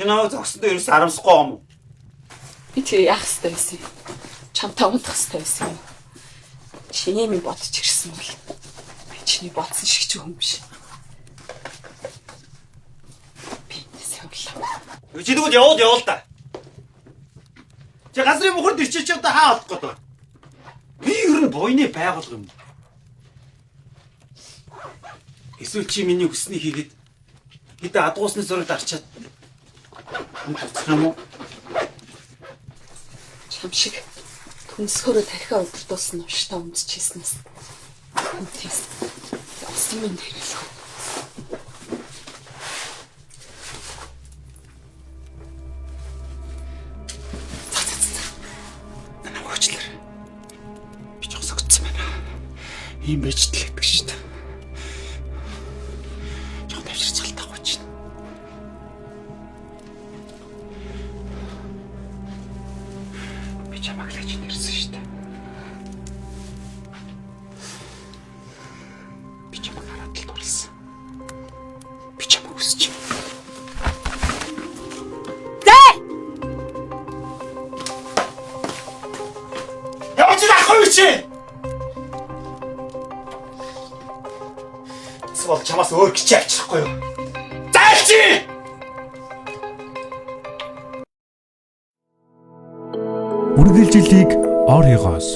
Чи намайг зогсондоо ерөөс харамсахгүй юм уу? Би тэр яах ёстой байсан юм? Чамтай унтах ёстой байсан юм. Чи ийм юм бодож ирсэн бол би чиний бодсон шиг ч хүн биш. Би эндээс явлаа. Чи тэгвэл явуул явуул та. Чи газрын мөхөрд ирчээ чи одоо хаа олох гээд байна? Би ер нь буйны байгуулга юм. Эсвэл чи миний хүснийг хийгээд хэдэ адгуусны зурагт арчаад хамт юм уу? Чам шиг төмсгөрөө тархиа удирдуулсан новштой өмсчихснээс үнтээс явсан минь хэрэглэв. За за за. Намайг уучлаарай. Би жоох согтсон байна. Ийм байж л гэдэг шүү дээ. Жоох тавьширч тахгүй чинь. Би чамайг л гэж нэрсэн шүү дээ. Би чамайг хараад л дурлсан. Би чамайг хүсэж байна. Явж ахгүй чи. Эсвэл чамаас өөр гिच авчрахгүй юу? Зайлчи! Үргэлжлэлийг Оригоос